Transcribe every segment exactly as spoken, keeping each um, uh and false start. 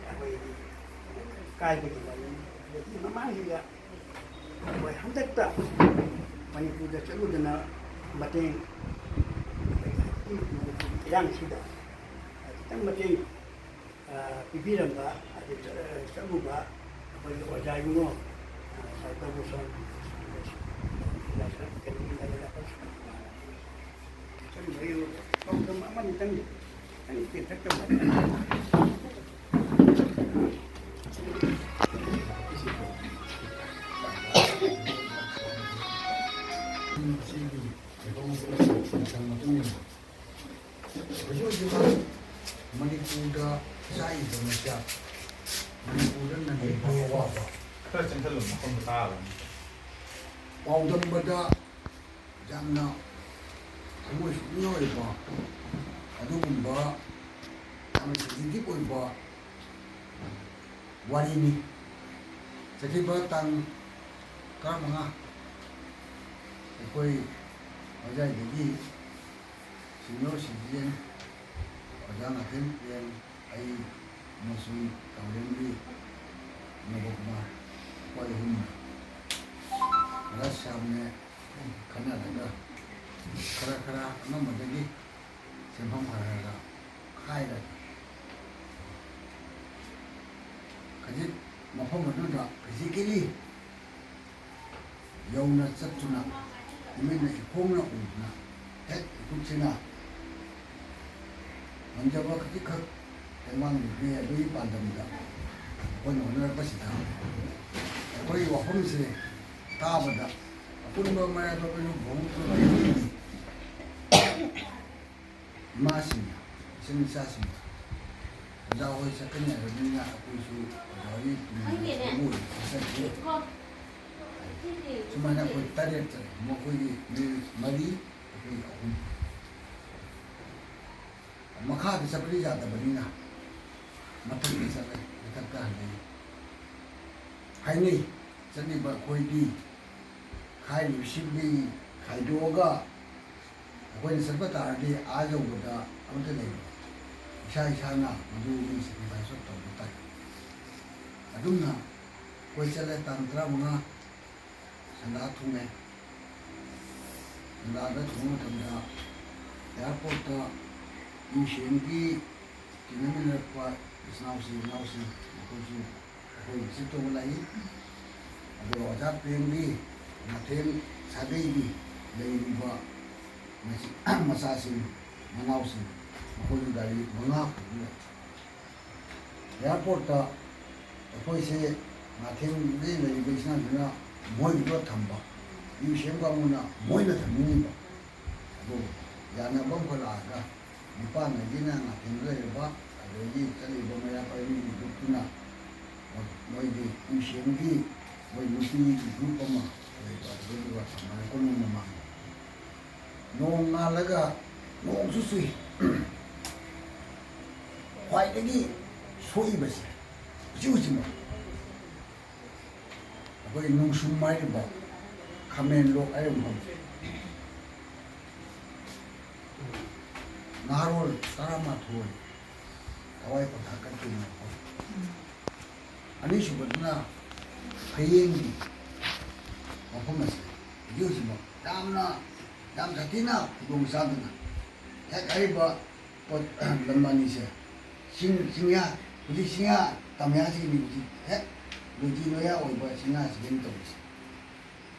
ꯑꯩꯈꯣꯏꯒꯤ ꯀꯥꯏꯕꯒꯤ ꯋꯥꯔꯤ, ꯑꯗꯒꯤ ꯃꯃꯥꯡꯁꯤꯗ ꯑꯩꯈꯣꯏ ꯍꯟꯗꯛꯇ ꯃꯅꯤꯄꯨꯔꯗ ꯆꯠꯂꯨꯗꯅ ꯃꯇꯦꯡ, ꯑꯩꯈꯣꯏꯒꯤ ꯃꯅꯤꯄꯨꯔꯒꯤ ꯏꯔꯥꯡꯁꯤꯗ ꯈꯤꯇꯪ ꯃꯇꯦꯡ ꯄꯤꯕꯤꯔꯝꯕ, ꯑꯗꯨ ꯆꯠꯂꯨꯕ ꯑꯩꯈꯣꯏꯒꯤ ꯑꯣꯖꯥ ꯏꯕꯨꯡꯉꯣ, ꯁꯥꯔ ꯇꯧꯕꯁꯣꯟ, ꯆꯠꯂꯨꯕꯒꯤ ꯄꯥꯎꯗꯝ ꯑꯃꯅꯤꯇꯪ ꯈꯤꯇꯪ ꯇꯦꯟꯇꯛ ꯇꯧꯖꯒꯦ꯫ ꯃꯁꯤꯒꯤ ꯃꯇꯨꯡ ꯏꯟꯅ ꯍꯧꯖꯤꯛ ꯍꯧꯖꯤꯛ ꯃꯅꯤꯄꯨꯔꯗ ꯆꯥꯛꯏꯕ ꯃꯆꯥꯛ, ꯃꯅꯤꯄꯨꯔꯗ ꯅꯪꯉꯤꯕ ꯑꯋꯥꯕ, ꯈꯔ ꯆꯪꯁꯜꯂꯨ, ꯃꯈꯣꯟꯗꯣ ꯇꯥꯔꯔꯣꯏ꯫ ꯄꯥꯎꯗꯝꯕꯗ ꯌꯥꯝꯅ ꯊꯃꯣꯏ ꯁꯣꯛꯅꯤꯡꯉꯥꯏ ꯑꯣꯏꯕ, ꯑꯗꯨꯒꯨꯝꯕ ꯌꯥꯝꯅ ꯁꯦꯟꯁꯤꯇꯤꯚ ꯑꯣꯏꯕ ꯋꯥꯔꯤꯅꯤ꯫ ꯆꯠꯈꯤꯕ ꯇꯥꯡ ꯇꯔꯥꯃꯉꯥ ꯑꯩꯈꯣꯏ ꯍꯣꯖꯥꯏꯗꯒꯤ ꯁꯤꯅꯤꯌꯔ ꯁꯤꯇꯤꯖꯦꯟ ꯑꯣꯖꯥ ꯉꯥꯊꯦꯝ ꯄ꯭ꯔꯦꯝ, ꯑꯩ ꯑꯃꯁꯨꯡ ꯇꯥꯎꯔꯦꯝꯕꯤ ꯅꯕꯀꯨꯃꯥꯔ, ꯑꯩꯈꯣꯏ ꯑꯍꯨꯝꯅ ꯑꯣꯖꯥ ꯁ꯭ꯌꯥꯝꯅꯦ ꯈꯟꯅꯔꯒ ꯈꯔ ꯈꯔ ꯑꯉꯝꯕꯗꯒꯤ ꯁꯦꯟꯐꯝ ꯈꯔ ꯈꯔ ꯈꯥꯏꯔꯒ ꯍꯧꯖꯤꯛ ꯃꯐꯝ ꯑꯗꯨꯗ ꯐꯤꯖꯤꯀꯦꯂꯤ ꯌꯧꯅ ꯆꯠꯇꯨꯅ ꯏꯃꯤꯠꯅ ꯏꯈꯣꯡꯅ ꯎꯗꯨꯅ ꯍꯦꯛ ꯏꯈꯨꯠꯁꯤꯅ ꯉꯝꯖꯕ ꯈꯖꯤꯛꯈꯛ ꯇꯦꯡꯕꯥꯡ ꯂꯤꯕꯤ ꯑꯗꯨꯒꯤ ꯄꯥꯟꯗꯝꯗ ꯑꯩꯈꯣꯏꯅ ꯍꯣꯠꯅꯔꯛꯄꯁꯤꯗ ꯑꯩꯈꯣꯏꯒꯤ ꯋꯥꯐꯝꯁꯦ ꯇꯥꯕꯗ ꯑꯄꯨꯟꯕ ꯃꯔꯥꯏꯕꯛ ꯏꯕꯨꯡ ꯈꯣꯡꯎꯞꯁꯨ ꯂꯩꯔꯤꯅꯤ꯫ ꯏꯃꯥꯁꯤꯡꯅ, ꯏꯆꯤꯟ ꯏꯆꯥꯁꯤꯡꯅ ꯑꯣꯖꯥ ꯍꯣꯏ ꯆꯠꯀꯅꯤ ꯍꯥꯏꯔꯕꯅꯤꯅ ꯑꯩꯈꯣꯏꯁꯨ ꯑꯣꯖꯥ ꯍꯣꯏꯒꯤ ꯇꯨꯡ ꯏꯟꯅ ꯈꯪꯗꯦꯅꯦ꯫ ꯊꯧꯕ ꯑꯣꯏꯅ ꯆꯠꯀꯦ꯫ ꯀꯣ꯫ ꯁꯤꯗꯤ ꯁꯨꯃꯥꯏꯅ ꯑꯩꯈꯣꯏ ꯇꯔꯦꯠ ꯆꯠꯂꯦ, ꯃꯈꯣꯏꯒꯤ ꯃꯤ ꯃꯔꯤ, ꯑꯩꯈꯣꯏ ꯑꯍꯨꯝ꯫ ꯃꯈꯥꯗ ꯆꯠꯄꯗꯤ ꯌꯥꯗꯕꯅꯤꯅ ꯃꯊꯛꯇ ꯆꯠꯂꯦ, ꯃꯊꯛꯇ ꯍꯜꯂꯛꯏ꯫ ꯍꯥꯏꯅꯩ, ꯆꯠꯂꯤꯕ ꯑꯩꯈꯣꯏꯗꯤ ꯈꯥꯏꯔꯤꯕꯁꯤꯡꯗꯤ ꯈꯥꯏꯗꯣꯛꯑꯒ ꯑꯩꯈꯣꯏꯅ ꯆꯠꯄ ꯇꯥꯔꯗꯤ ꯑꯥ ꯌꯧꯕꯗ ꯑꯃꯠꯇ ꯂꯩꯔꯣꯏ꯫ ꯏꯁꯥ ꯏꯁꯥꯅ ꯃꯗꯨꯒꯤ sacrifice ꯇꯧꯕ ꯇꯥꯏ꯫ ꯑꯗꯨꯝꯅ ꯑꯩꯈꯣꯏ ꯆꯠꯂꯦ, ꯇꯥꯡ ꯇꯔꯥꯃꯉꯥ ꯁꯟꯗꯥ ꯊꯨꯡꯉꯦ꯫ ꯁꯟꯗꯥꯗ ꯊꯨꯡꯕ ꯃꯇꯝꯗ airportꯇ ꯏ ꯁꯤ ꯑꯦꯝꯒꯤ ꯇꯤꯟꯅꯃꯤꯟꯅꯔꯛꯄ ꯏꯆꯤꯟ ꯏꯅꯥꯎꯁꯤꯡ, ꯏꯅꯥꯎꯁꯤꯡ ꯃꯈꯣꯏꯁꯨ ꯑꯩꯈꯣꯏ visit ꯇꯧꯕ ꯂꯥꯛꯏ꯫ ꯑꯗꯨꯒ ꯑꯣꯖꯥ ꯄ꯭ꯔꯦꯝꯒꯤ ꯅꯥꯊꯦꯝ ꯁꯥꯒꯩꯒꯤ ꯂꯩꯔꯤꯕ ꯃꯆꯤ-, ꯃꯆꯥꯁꯤꯡ, ꯃꯅꯥꯎꯁꯤꯡ, ꯃꯈꯣꯏꯒꯤ ꯒꯥꯔꯤ ꯃꯉꯥ ꯄꯨꯗꯨꯅ airportꯇ ꯑꯩꯈꯣꯏꯁꯦ ꯅꯥꯊꯦꯝꯒꯤ ꯂꯩꯔꯤꯕ ꯏꯆꯤꯟ ꯏꯅꯥꯎꯗꯨꯅ ꯃꯣꯏꯒꯤꯗꯣ ꯊꯝꯕ, ꯏ ꯁꯤ ꯑꯦꯝ ꯀꯥꯡꯕꯨꯅ ꯃꯣꯏꯅ ꯊꯝꯅꯤꯡꯉꯤꯕ꯫ ꯑꯗꯨ ꯌꯥꯅꯕ ꯑꯃꯈꯛ ꯂꯥꯛꯑꯒ ꯅꯤꯄꯥꯟꯗꯒꯤꯅ ꯅꯥꯊꯦꯝꯗ ꯂꯩꯔꯕ, ꯑꯗꯒꯤ ꯆꯠꯂꯤꯕ ꯃꯩꯔꯥ ꯄꯥꯏꯕꯤꯒꯤ groupꯇꯨꯅ ꯃꯣꯏꯒꯤ ꯏ ꯁꯤ ꯑꯦꯝꯒꯤ ꯃꯣꯏ ꯅꯨꯄꯤꯒꯤ group ꯑꯃ ꯂꯩꯕ, ꯑꯗꯨꯗꯨꯒ ꯊꯝꯃꯒ ꯀꯣꯅꯨꯡ ꯃꯃꯥꯡꯗ ꯅꯣꯡ ꯉꯥꯜꯂꯒ ꯅꯣꯡꯁꯨ ꯆꯨꯏ꯫ ꯈ꯭ꯋꯥꯏꯗꯒꯤ ꯁꯣꯛꯏꯕꯁꯦ ꯍꯧꯖꯤꯛ ꯍꯧꯖꯤꯛꯃꯛ ꯑꯩꯈꯣꯏ ꯅꯨꯡꯁꯨꯝ ꯍꯥꯏꯔꯤꯕ, ꯈꯥꯃꯦꯟ ꯂꯣꯛ ꯍꯥꯏꯔꯤꯕ ꯃꯐꯝꯁꯦ, ꯅꯍꯥꯔꯣꯜ ꯇꯔꯥꯃꯥꯊꯣꯏ ꯊꯋꯥꯏ ꯄꯣꯟꯊꯥ ꯀꯠꯈꯤꯕ ꯃꯐꯝ꯫ ꯑꯅꯤꯁꯨꯕꯗꯨꯅ ꯐꯌꯦꯡꯒꯤ ꯃꯐꯝ ꯑꯁꯤ ꯍꯧꯖꯤꯛ ꯍꯧꯖꯤꯛꯃꯛ ꯌꯥꯝꯅ, ꯌꯥꯝ ꯁꯥꯊꯤꯅ ꯈꯨꯗꯣꯡ ꯆꯥꯗꯅ ꯍꯦꯛ ꯍꯥꯏꯔꯤꯕ ꯄꯣꯠ, ꯂꯝ ꯑꯅꯤꯁꯦ ꯆꯤꯡ, ꯆꯤꯡꯌꯥ, ꯍꯧꯖꯤꯛ ꯆꯤꯡꯌꯥ ꯇꯝꯌꯥꯁꯤꯒꯤꯅꯤ ꯍꯧꯖꯤꯛ ꯍꯦꯛ ꯂꯣꯏꯖꯤ ꯂꯣꯏꯌꯥ ꯑꯣꯏꯕ ꯆꯤꯡꯌꯥꯁꯤꯗꯒꯤ ꯇꯧꯔꯤꯁꯦ꯫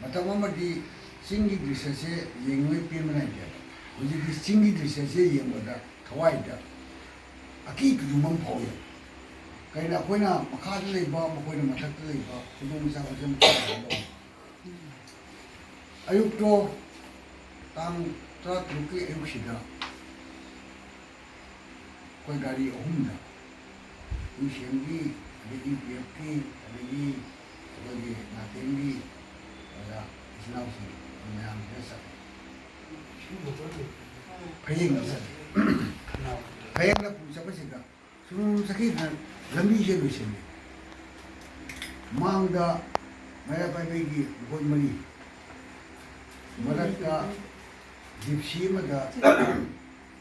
ꯃꯇꯝ ꯑꯃꯗꯤ ꯆꯤꯡꯒꯤ ꯗ꯭ꯔꯤꯁ꯭ꯌꯁꯦ ꯌꯦꯡꯉꯤꯉꯩ ꯄꯦꯟꯕ ꯅꯥꯏꯗꯦꯕ꯫ ꯍꯧꯖꯤꯛꯇꯤ ꯆꯤꯡꯒꯤ ꯗ꯭ꯔꯤꯁ꯭ꯌꯁꯦ ꯌꯦꯡꯕꯗ ꯊꯋꯥꯏꯗ ꯑꯀꯤ ꯈꯨꯗꯨꯝ ꯑꯃ ꯐꯥꯎꯏ꯫ ꯀꯩꯅꯣ, ꯑꯩꯈꯣꯏꯅ ꯃꯈꯥꯗ ꯂꯩꯕ, ꯃꯈꯣꯏꯅ ꯃꯊꯛꯇ ꯂꯩꯕ, ꯈꯨꯗꯣꯡ ꯆꯥꯕꯁꯦ ꯑꯃꯨꯛ ꯀꯥꯏꯅ ꯂꯧꯏ꯫ ꯑꯌꯨꯛꯇꯣ ꯇꯥꯡ ꯇꯔꯥꯇꯔꯨꯛꯀꯤ ꯑꯌꯨꯛꯁꯤꯗ ꯑꯩꯈꯣꯏ ꯒꯥꯔꯤ ꯑꯍꯨꯝꯗ ꯏ ꯁꯤ ꯑꯦꯝꯒꯤ, ꯑꯗꯒꯤ ꯌꯨ ꯄꯤ ꯑꯦꯐꯀꯤ, ꯑꯗꯒꯤ ꯑꯩꯈꯣꯏꯒꯤ ꯅꯥꯊꯦꯝꯒꯤ ꯑꯣꯖꯥ ꯏꯆꯤꯟ ꯏꯅꯥꯎꯁꯤꯡ ꯃꯌꯥꯝꯁꯤꯗ ꯆꯠꯂꯦ꯫ ꯐꯌꯦꯡꯗ ꯆꯠꯂꯦ꯫ ꯐꯌꯦꯡꯗ ꯄꯨ ꯆꯠꯄꯁꯤꯗ ꯁꯨꯝ ꯆꯠꯈꯤꯗꯅ ꯂꯝꯕꯤꯁꯦ ꯂꯣꯏꯁꯤꯜꯂꯤ꯫ ꯃꯥꯡꯗ ꯃꯩꯔꯥ ꯄꯥꯏꯕꯤꯒꯤ ꯃꯈꯣꯏ ꯃꯔꯤ, ꯃꯔꯛꯇ ꯖꯤꯞꯁꯤ ꯑꯃꯗ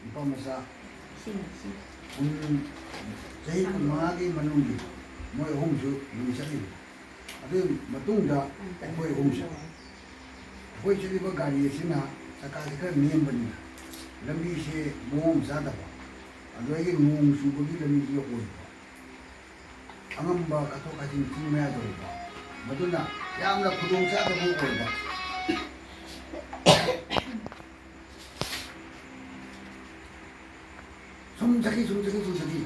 ꯅꯨꯄꯥ ꯃꯆꯥ ꯀꯨꯟ, ꯆꯍꯤ ꯀꯨꯟꯃꯉꯥꯒꯤ ꯃꯅꯨꯡꯒꯤ ꯃꯣꯏ ꯑꯍꯨꯝꯁꯨ ꯅꯨꯃꯤꯠ ꯆꯠꯂꯤꯕ꯫ ꯑꯗꯨꯒꯤ ꯃꯇꯨꯡꯗ ꯑꯩꯈꯣꯏ ꯑꯍꯨꯝꯁꯦ, ꯑꯩꯈꯣꯏ ꯆꯠꯂꯤꯕ ꯒꯥꯔꯤ ꯑꯁꯤꯅ ꯆꯀꯥꯁꯦ ꯈꯔ ꯅꯦꯝꯕꯅꯤꯅ ꯂꯝꯕꯤꯁꯦ ꯃꯑꯣꯡ ꯆꯥꯗꯕ, ꯑꯗꯨꯗꯒꯤ ꯅꯣꯡ ꯆꯨꯕꯒꯤ ꯂꯝꯕꯤꯁꯤꯒ ꯑꯣꯏꯕ, ꯑꯉꯝꯕ ꯀꯥꯊꯣꯛ ꯀꯥꯁꯤꯟ ꯆꯤꯡ ꯃꯌꯥꯗ ꯑꯣꯏꯕ, ꯃꯗꯨꯅ ꯌꯥꯝꯅ ꯈꯨꯗꯣꯡ ꯆꯥꯗꯕ ꯑꯣꯏꯕ꯫ ꯁꯨꯝ ꯆꯠꯈꯤ, ꯁꯨꯝ ꯆꯠꯈꯤ, ꯁꯨꯝ ꯆꯠꯈꯤ꯫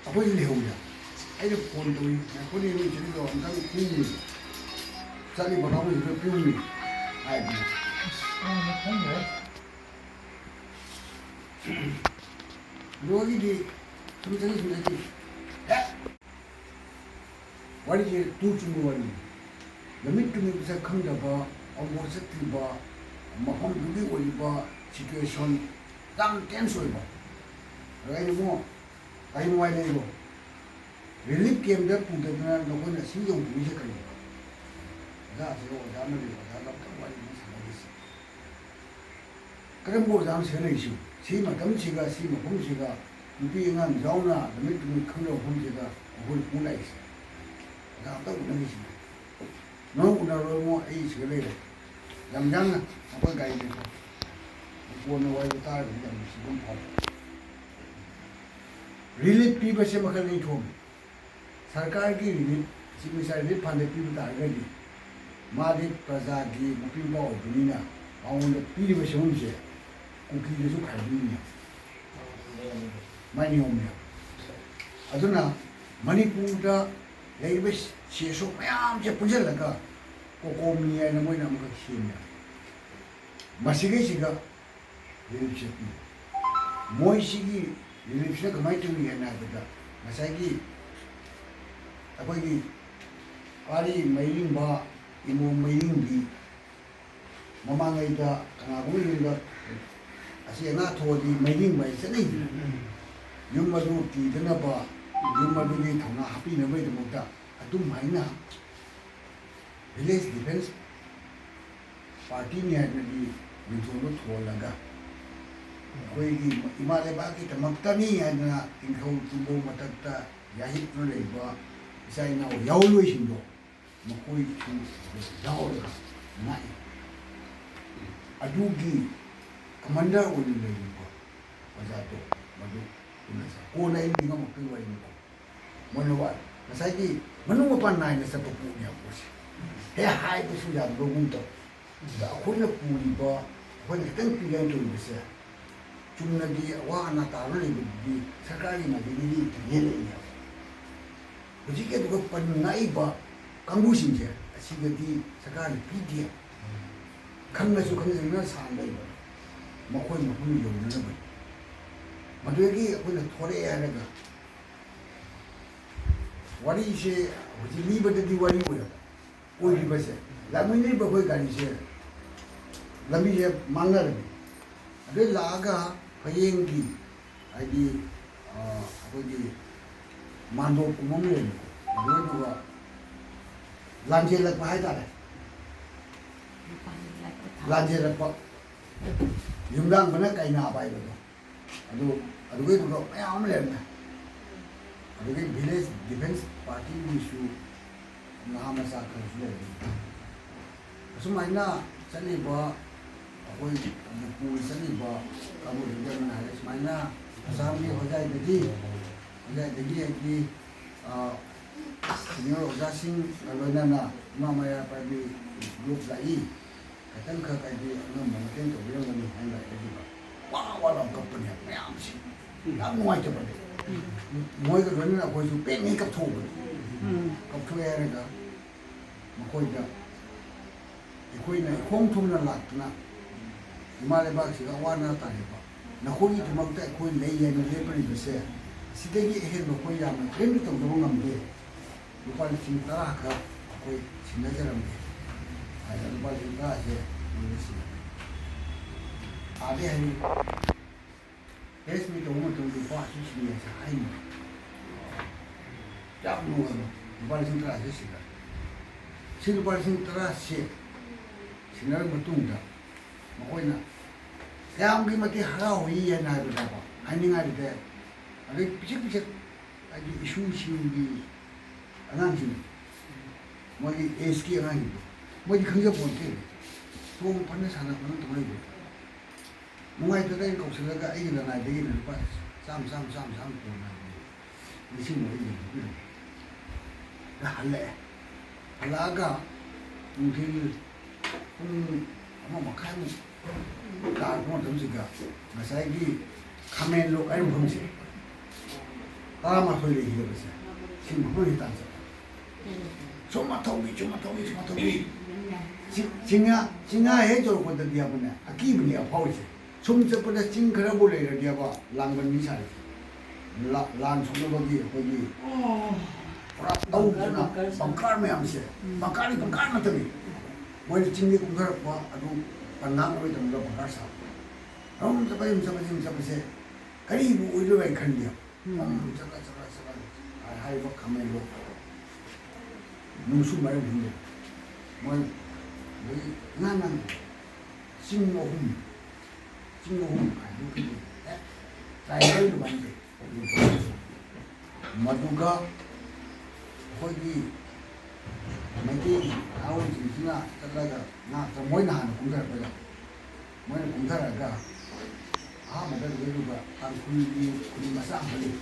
ꯑꯩꯈꯣꯏꯗꯤ ꯂꯩꯍꯧꯗ꯫ ꯑꯩꯅ ꯐꯣꯟ ꯇꯧꯏ, "ꯉꯥꯏꯈꯣꯅꯦ, ꯅꯣꯏ ꯆꯠꯂꯤꯗꯣ ꯑꯝꯇꯪ ꯄꯤꯌꯨꯅꯦ, ꯆꯠꯂꯤꯕ ꯀꯥꯡꯕꯨꯁꯤꯗ ꯄꯤꯌꯨꯅꯦ" ꯍꯥꯏꯕꯅꯤ꯫ ꯑꯁ, ꯑꯩꯅ ꯈꯪꯗ꯭ꯔꯦ꯫ ꯂꯣꯏꯒꯤꯗꯤ ꯁꯨꯝ ꯆꯠꯈꯤ, ꯁꯨꯝ ꯆꯠꯈꯤ꯫ ꯍꯦꯛ ꯋꯥꯔꯤꯁꯦ ꯇꯨ ꯆꯨꯝꯕ ꯋꯥꯔꯤꯅꯤ꯫ ꯅꯨꯃꯤꯠ ꯇꯨꯃꯤꯠ ꯃꯁꯛ ꯈꯪꯗꯕ, ꯑꯃꯨꯛ ꯆꯠꯇ꯭ꯔꯤꯕ, ꯃꯐꯝꯗꯨꯒꯤ ꯑꯣꯏꯔꯤꯕ situation ꯌꯥꯝ tense ꯑꯣꯏꯕ꯫ ꯑꯗ ꯑꯩꯅ, "ꯑꯃꯨꯛ ꯀꯔꯤ ꯅꯨꯡꯉꯥꯏ ꯂꯩꯔꯣ? Relief camp ꯇ ꯄꯨꯗꯗꯅ ꯅꯈꯣꯏꯅ ꯑꯁꯤ ꯌꯧꯕꯤꯔꯤꯁꯦ ꯀꯔꯤꯅꯣ?" ꯑꯣꯖꯥꯁꯦ ꯑꯣꯖꯥ ꯑꯃ ꯂꯩ, ꯑꯣꯖꯥꯒ ꯑꯝꯇꯪ ꯋꯥꯔꯤ ꯑꯃ ꯁꯥꯟꯅꯈꯤꯁꯤ꯫ ꯀꯔꯝꯕ ꯑꯣꯖꯥ ꯑꯃ ꯁꯤꯗ ꯂꯩꯔꯤꯁꯤꯕꯨ? ꯁꯤ ꯃꯇꯝꯁꯤꯒ, ꯁꯤ ꯃꯐꯝꯁꯤꯒ, ꯅꯨꯄꯤ ꯑꯉꯥꯡ ꯌꯥꯎꯅ ꯅꯨꯃꯤꯠ ꯇꯨꯃꯤꯠ ꯈꯪꯗꯕ ꯃꯐꯝꯁꯤꯗ ꯑꯩꯈꯣꯏ ꯄꯨ ꯂꯥꯛꯏꯁꯦ? ꯑꯣꯖꯥ ꯑꯝꯇ ꯎꯅꯈꯤꯁꯤꯅꯦ꯫ ꯅꯪ ꯎꯅꯔꯣꯏꯃꯣ, ꯑꯩ ꯁꯤꯗ ꯂꯩꯔꯦ꯫ ꯌꯥꯝ ꯌꯥꯡꯅ ꯑꯩꯈꯣꯏ ꯒꯥꯔꯤ ꯂꯩꯀꯣ꯫ ꯀꯣꯟꯅ ꯋꯥꯔꯤ ꯇꯥꯔꯒꯗꯤ ꯌꯥꯝ ꯅꯨꯡꯁꯤꯕ ꯑꯃ ꯐꯥꯎꯕ꯫ Relief ꯄꯤꯕꯁꯦ ꯃꯈꯜ ꯑꯅꯤ ꯊꯣꯛꯑꯦ꯫ ꯁꯔꯀꯥꯔꯒꯤ relief, Chief Minister relief fund ꯗ ꯄꯤꯕ ꯇꯥꯔꯒꯗꯤ, ꯃꯥꯗꯤ ꯄ꯭ꯔꯖꯥꯒꯤ ꯃꯄꯤ ꯃꯄꯥ ꯑꯣꯏꯕꯅꯤꯅ, ꯃꯉꯣꯟꯗ ꯄꯤꯔꯤꯕ ꯁꯦꯟꯐꯝꯁꯦ ꯀꯨꯀꯤꯗꯁꯨ ꯈꯥꯏꯕꯤꯅꯤ꯫ ꯃꯥꯏ ꯅꯤꯌꯣꯝꯅꯦ꯫ ꯑꯗꯨꯅ ꯃꯅꯤꯄꯨꯔꯗ ꯂꯩꯔꯤꯕ ꯁꯤ ꯑꯦꯁ ꯑꯣ ꯃꯌꯥꯝꯁꯦ ꯄꯨꯟꯁꯤꯜꯂꯒ ꯀꯣꯀꯣꯃꯤ ꯍꯥꯏꯅ ꯃꯣꯏꯅ ꯑꯃꯈꯛ ꯁꯦꯝꯃꯦ꯫ ꯃꯁꯤꯈꯩꯁꯤꯒ relief ꯁꯦ ꯄꯤ꯫ ꯃꯣꯏꯁꯤꯒꯤ relief ꯁꯤꯅ ꯀꯃꯥꯏꯅ ꯇꯧꯏ ꯍꯥꯏꯅ ꯍꯥꯏꯕꯗ, ꯉꯁꯥꯏꯒꯤ ꯑꯩꯈꯣꯏꯒꯤ ꯄꯥꯔꯤ ꯃꯩꯔꯤꯡꯕ, ꯏꯃꯣꯝ ꯃꯩꯔꯤꯡꯕꯤ, ꯃꯃꯥꯡꯉꯩꯗ ꯀꯅꯥꯒꯨꯝꯕ ꯌꯨꯝꯗ ꯑꯁꯤ ꯑꯅꯥ ꯊꯣꯛꯑꯗꯤ ꯃꯩꯔꯤꯡꯕ ꯍꯥꯏ ꯆꯠꯅꯩꯗꯅ꯫ ꯌꯨꯝ ꯑꯗꯨ ꯀꯤꯗꯅꯕ, ꯌꯨꯝ ꯑꯗꯨꯒꯤ ꯊꯧꯅꯥ ꯍꯥꯞꯄꯤꯅꯕꯒꯤꯗꯃꯛꯇ ꯑꯗꯨꯝ ꯍꯥꯏꯅ village defence party ꯅꯤ ꯍꯥꯏꯅꯗꯤ ꯃꯤꯡꯊꯣꯟꯗꯣ ꯊꯣꯜꯂꯒ, ꯑꯩꯈꯣꯏꯒꯤ ꯏꯃꯥ ꯂꯩꯕꯥꯛꯀꯤꯗꯃꯛꯇꯅꯤ ꯍꯥꯏꯗꯅ ꯅꯤꯡꯊꯧ ꯇꯨꯡꯕꯧ ꯃꯊꯛꯇ ꯌꯥꯍꯤꯞꯇꯨꯅ ꯂꯩꯕ ꯏꯆꯥ ꯏꯅꯥꯎ ꯌꯥꯑꯣꯟꯂꯣꯏꯁꯤꯡꯗꯣ ꯃꯈꯣꯏꯁꯨ ꯌꯥꯎꯔꯒ ꯉꯥꯛꯏ꯫ ꯑꯗꯨꯒꯤ ꯀꯃꯥꯟꯗꯔ ꯑꯣꯏꯅ ꯂꯩꯔꯤꯕ ꯑꯣꯖꯥꯗꯣ ꯃꯗꯨ ꯎꯅꯁꯦ꯫ ꯀꯣꯟꯅ ꯑꯩ ꯅꯤꯡꯉꯝꯃꯛꯄꯒꯤ ꯋꯥꯔꯤꯅꯤꯀꯣ꯫ ꯃꯣꯏꯅ ꯋꯥ-, ꯉꯁꯥꯏꯒꯤ ꯃꯅꯨꯡ ꯃꯄꯥꯟ ꯅꯥꯏꯅ ꯆꯠꯄ ꯄꯣꯠꯅꯦꯕ ꯄꯣꯠꯁꯦ꯫ ꯍꯦꯛ ꯍꯥꯏꯕꯁꯨ ꯌꯥꯗꯕꯒꯨꯝ ꯇꯧ꯫ ꯑꯗ ꯑꯩꯈꯣꯏꯅ ꯄꯨꯔꯤꯕ, ꯑꯩꯈꯣꯏꯅ ꯈꯤꯇꯪ ꯄꯤꯛꯂꯤꯉꯩ ꯇꯧꯔꯤꯕꯁꯦ, ꯆꯨꯝꯅꯒꯤ ꯑꯋꯥ ꯑꯅꯥ ꯇꯥꯔ ꯂꯩꯕꯗꯨꯗꯤ ꯁꯔꯀꯥꯔꯒꯤ ꯃꯥꯏꯀꯩꯗꯒꯤ ꯌꯦꯜꯂꯛꯏꯅꯦꯕ꯫ ꯍꯧꯖꯤꯛꯀꯤ ꯑꯗꯨꯒ ꯄꯟ ꯉꯥꯛꯏꯕ ꯀꯥꯡꯕꯨꯁꯤꯡꯁꯦ ꯑꯁꯤꯗꯗꯤ ꯁꯔꯀꯥꯔꯅ ꯄꯤꯗꯦ꯫ ꯈꯪꯉꯁꯨ ꯈꯪꯖꯗꯅ ꯁꯥꯟꯅ ꯂꯩꯕ ꯃꯈꯣꯏ ꯃꯐꯝ ꯌꯧꯅꯅꯕꯅꯤ꯫ ꯃꯗꯨꯗꯒꯤ ꯑꯩꯈꯣꯏꯅ ꯊꯣꯔꯛꯑꯦ ꯍꯥꯏꯔꯒ ꯋꯥꯔꯤꯁꯦ ꯍꯧꯖꯤꯛ ꯂꯤꯕꯗꯗꯤ ꯋꯥꯔꯤ ꯑꯣꯏꯔꯕ, ꯑꯣꯏꯔꯤꯕꯁꯦ, ꯂꯥꯛꯃꯤꯟꯅꯔꯤꯕ ꯑꯩꯈꯣꯏ ꯒꯥꯔꯤꯁꯦ ꯂꯝꯕꯤꯁꯦ ꯃꯥꯡꯅꯔꯝꯃꯤ꯫ ꯑꯗꯩ ꯂꯥꯛꯑꯒ ꯐꯌꯦꯡꯒꯤ, ꯍꯥꯏꯗꯤ, ꯑ, ꯑꯩꯈꯣꯏꯒꯤ ꯃꯥꯟꯗꯣꯞꯀꯨꯝꯕ ꯑꯃ ꯂꯩꯔꯝꯃꯤꯀꯣ, ꯑꯗꯨꯗꯨꯒ ꯂꯥꯟꯖꯦꯜꯂꯛꯄ ꯍꯥꯏꯇꯥꯔꯦ꯫ ꯂꯥꯟꯖꯦꯜꯂꯛꯄ, ꯌꯨꯝꯗꯥꯡꯕꯅ ꯀꯩꯅꯥꯕ ꯍꯥꯏꯕꯗꯣ꯫ ꯑꯗꯨ, ꯑꯗꯨꯒꯤꯗꯨꯗ ꯃꯌꯥꯝ ꯑꯃ ꯂꯩꯔꯝꯃꯦ꯫ ꯑꯗꯨꯗꯒꯤ ꯚꯤꯂꯦꯖ ꯗꯤꯐꯦꯟꯁ ꯄꯥꯔꯇꯤꯒꯤꯁꯨ ꯅꯍꯥ ꯃꯆꯥ ꯈꯔꯁꯨ ꯂꯩꯔꯝꯃꯦ꯫ ꯑꯁꯨꯃꯥꯏꯅ ꯆꯠꯂꯤꯕ ꯑꯩꯈꯣꯏ ꯃꯅꯤꯄꯨꯔ ꯆꯠꯂꯤꯕ ꯀꯥꯡꯕꯨꯁꯤꯡꯁꯦ ꯑꯃꯅ ꯍꯥꯏꯔꯦ, ꯁꯨꯃꯥꯏꯅ ꯑꯁꯥꯝꯒꯤ ꯍꯣꯖꯥꯏꯗꯒꯤ, ꯍꯣꯖꯥꯏꯗꯒꯤ ꯍꯥꯏꯗꯤ, ꯑ, ꯁꯤꯅꯤꯌꯔ ꯑꯣꯖꯥꯁꯤꯡꯒ ꯂꯣꯏꯅꯅ ꯏꯃꯥ ꯃꯩꯔꯥ ꯄꯥꯏꯕꯤ ꯒ꯭ꯔꯨꯞ ꯂꯥꯛꯏ꯫ ꯈꯤꯇꯪꯈꯛ ꯍꯥꯏꯗꯤ ꯑꯉꯝꯕ ꯃꯇꯦꯡ ꯇꯧꯕꯤꯔꯝꯒꯅꯤ ꯍꯥꯏꯅ ꯂꯥꯛꯑꯦ꯫ ꯑꯗꯨꯒ ꯋꯥ ꯋꯥ ꯂꯥꯎ ꯀꯞꯄꯅꯦ ꯃꯌꯥꯝꯁꯦ꯫ ꯌꯥꯝ ꯅꯨꯡꯉꯥꯏꯇꯕꯅꯦ꯫ ꯃꯣꯏꯒ ꯂꯣꯏꯅꯅ ꯑꯩꯈꯣꯏꯁꯨ ꯄꯦꯟꯉꯩ ꯀꯞꯊꯣꯛꯎꯕꯅꯦ꯫ ꯎꯝ꯫ ꯀꯞꯊꯣꯛꯑꯦ ꯍꯥꯏꯔꯒ ꯃꯈꯣꯏꯗ ꯑꯩꯈꯣꯏꯅ ꯏꯈꯣꯡ ꯊꯨꯡꯅ ꯂꯥꯛꯇꯨꯅ ꯏꯃꯥ ꯂꯩꯕꯥꯛꯁꯤꯗ ꯑꯋꯥ ꯑꯅꯥ ꯇꯥꯔꯤꯕ ꯅꯈꯣꯏꯒꯤꯗꯃꯛꯇ ꯑꯩꯈꯣꯏ ꯂꯩ ꯍꯥꯏꯅ ꯂꯦꯞꯄꯔꯤꯕꯁꯦ, ꯁꯤꯗꯒꯤ ꯑꯍꯦꯟꯕ ꯑꯩꯈꯣꯏ ꯌꯥꯝꯅ ꯀꯔꯤꯝꯇ ꯇꯧꯖꯕ ꯉꯝꯗꯦ꯫ ꯂꯨꯄꯥ ꯂꯤꯁꯤꯡ ꯇꯔꯥ ꯈꯛ ꯑꯩꯈꯣꯏ ꯁꯤꯟꯅꯖꯔꯝꯒꯦ ꯍꯥꯏꯅ ꯂꯨꯄꯥ ꯂꯤꯁꯤꯡ ꯇꯔꯥꯁꯦ ꯃꯣꯏꯗ ꯁꯤꯟꯅꯔꯦ꯫ ꯑꯥꯗꯩ ꯍꯥꯏꯅꯤ, ꯄ꯭ꯔꯦꯁ ꯃꯤꯠ ꯇꯧꯕ ꯃꯇꯝꯗ ꯂꯨꯄꯥ ꯑꯁꯨꯛ ꯁꯤꯟꯅꯩ ꯍꯥꯏꯁꯦ ꯍꯥꯏꯅꯤ꯫ ꯌꯥꯝ ꯅꯨꯡꯉꯥꯏꯕ ꯂꯨꯄꯥ ꯂꯤꯁꯤꯡ ꯇꯔꯥꯁꯦ ꯁꯤꯟꯅꯔꯦ꯫ ꯁꯤ ꯂꯨꯄꯥ ꯂꯤꯁꯤꯡ ꯇꯔꯥꯁꯦ ꯁꯤꯟꯅꯔꯕ ꯃꯇꯨꯡꯗ ꯃꯈꯣꯏ ꯀꯌꯥꯝꯒꯤ ꯃꯇꯤꯛ ꯍꯔꯥꯎꯏ ꯍꯥꯏꯅ ꯍꯥꯏꯕꯗꯀꯣ, ꯍꯥꯏꯅꯤꯡꯉꯥꯏꯗꯤ ꯑꯗꯩ ꯄꯤꯁꯛ ꯄꯤꯁꯛ ꯍꯥꯏꯗꯤ ꯏꯁꯨꯁꯤꯡꯒꯤ ꯑꯉꯥꯡꯁꯤꯡ, ꯃꯣꯏꯒꯤ ꯑꯦꯖꯀꯤ ꯑꯉꯥꯡꯁꯤꯡꯗꯣ, ꯃꯣꯏꯗꯤ ꯈꯪꯖꯄꯣꯟꯇꯦ꯫ ꯆꯣꯡ ꯐꯅ ꯁꯥꯟꯅ ꯐꯅ ꯇꯧꯅꯩꯗꯣ꯫ ꯅꯨꯡꯉꯥꯏꯇꯗꯅ ꯑꯩꯅ ꯀꯧꯁꯤꯜꯂꯒ ꯑꯩꯒꯤ ꯂꯅꯥꯏꯗꯒꯤꯅ ꯂꯨꯄꯥ ꯆꯥꯝꯃ, ꯆꯥꯝꯃ, ꯆꯥꯝꯃ, ꯆꯥꯝꯃ ꯇꯣꯟꯅ ꯂꯤꯁꯤꯡ ꯃꯔꯤ ꯌꯦꯟꯊꯣꯛꯄꯤꯔꯝꯃꯤ꯫ ꯍꯜꯂꯛꯑꯦ꯫ ꯍꯜꯂꯛꯑꯒ ꯅꯨꯡꯊꯤꯜ ꯄꯨꯡ ꯑꯃ ꯃꯈꯥꯏꯃꯨꯛ ꯇꯥꯔꯛꯄ ꯃꯇꯝꯁꯤꯗ ꯉꯁꯥꯏꯒꯤ ꯈꯥꯃꯦꯟ ꯂꯣꯛ ꯍꯥꯏꯔꯤꯕ ꯃꯐꯝꯁꯦ, ꯇꯔꯥꯃꯥꯊꯣꯏ ꯂꯩꯈꯤꯗꯕꯁꯦ, ꯁꯤ ꯃꯐꯝꯁꯤ ꯇꯥꯟ ꯆꯠꯄ꯫ ꯁꯨꯝ ꯃꯊꯧꯏ, ꯁꯨꯝ ꯃꯊꯧꯏ, ꯁꯨꯝ ꯃꯊꯧꯏ꯫ ꯆꯤꯡ-, ꯆꯤꯡꯌꯥ, ꯆꯤꯡꯌꯥ ꯍꯦꯛ ꯌꯧꯔꯛꯄꯗꯗꯤ ꯑꯃꯅꯦ, ꯑꯀꯤꯕꯅꯤ ꯑꯐꯥꯎꯔꯤꯁꯦ꯫ ꯁꯨꯝ ꯆꯠꯄꯗ ꯆꯤꯡ ꯈꯔꯕꯨ ꯂꯩꯔꯗꯤ ꯑꯕ ꯂꯥꯡꯕꯟ ꯃꯤ ꯁꯥꯔꯤꯁꯦ꯫ ꯂꯥ-, ꯂꯥꯟ ꯁꯣꯛꯅꯕꯒꯤ ꯑꯩꯈꯣꯏꯒꯤ ꯄꯨꯔꯥ ꯇꯧꯗꯅ ꯕꯪꯀꯔ, ꯕꯪꯀꯔ ꯁꯥ-, ꯕꯪꯀꯔ ꯃꯌꯥꯝꯁꯦ, ꯎꯝ꯫ ꯕꯪꯀꯔꯅꯤ, ꯕꯪꯀꯔ ꯉꯥꯛꯇꯅꯤ꯫ ꯃꯣꯏꯅ ꯆꯤꯡꯗꯒꯤ ꯀꯨꯝꯊꯔꯛꯄ ꯑꯗꯨ ꯄꯟꯅꯥꯡ ꯑꯣꯏꯗꯕꯗ ꯕꯪꯀꯔ ꯁꯥꯕ꯫ ꯑꯗꯨꯝ ꯆꯠꯄ, ꯑꯗꯨꯝ ꯆꯠꯄ, ꯑꯗꯨꯝ ꯆꯠꯄꯁꯦ ꯀꯔꯤꯕꯨ ꯑꯣꯏꯗꯣꯏꯕ ꯍꯥꯏꯅ ꯈꯟꯗꯦ꯫ ꯎꯝ꯫ ꯑꯗꯨꯝ ꯆꯠꯂ, ꯆꯠꯂ, ꯆꯠꯂ ꯍꯥꯏꯔꯤꯕ ꯈꯥꯃꯦꯟꯗꯣ ꯅꯨꯡꯁꯨ ꯃꯔꯝ ꯈꯪꯗꯦ꯫ ꯃꯣꯏ ꯑꯗꯒꯤ ꯏꯉꯥꯟ ꯉꯥꯟ ꯆꯤꯡ ꯑꯍꯨꯝ, ꯆꯤꯡ ꯑꯍꯨꯝ ꯍꯥꯏꯗꯣꯛꯈꯤꯕ ꯍꯦꯛ ꯇ꯭ꯔꯥꯏꯕꯦꯜ ꯑꯗꯨꯃꯥꯏꯅ ꯂꯩ꯫ ꯃꯗꯨꯒ ꯑꯩꯈꯣꯏꯒꯤ ꯃꯩꯇꯩ ꯅꯍꯥꯔꯣꯜꯁꯤꯡꯁꯤꯅ ꯆꯠꯂꯒ ꯉꯥꯛꯇ ꯃꯣꯏꯅ ꯍꯥꯟꯅ ꯀꯨꯝꯊꯔꯛꯄꯗ, ꯃꯣꯏꯅ ꯀꯨꯝꯊꯔꯛꯑꯒ ꯑꯍꯥꯟꯕꯗ ꯂꯩꯔꯨꯕ ꯇꯥꯡꯈꯨꯜꯒꯤ ꯈꯨꯟ ꯃꯆꯥ ꯑꯃ ꯂꯩ,